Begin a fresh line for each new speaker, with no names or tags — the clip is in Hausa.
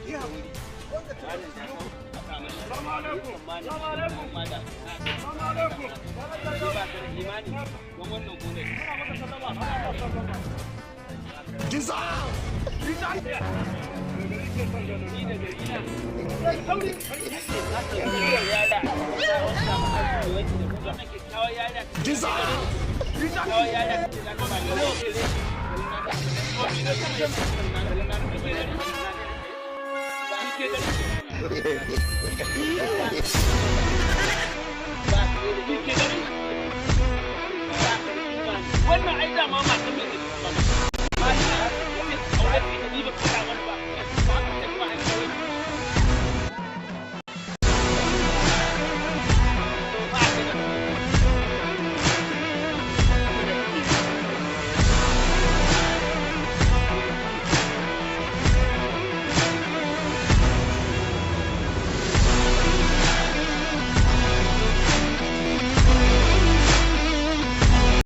Yi haƙuri. Wanda ta
Salamu alaikum. Salamu alaikum. Salamu alaikum.
Imani don wannan gonar.
Dissolve!
Ni da gari na.
Dissolve!
Wannan ai dama mata mai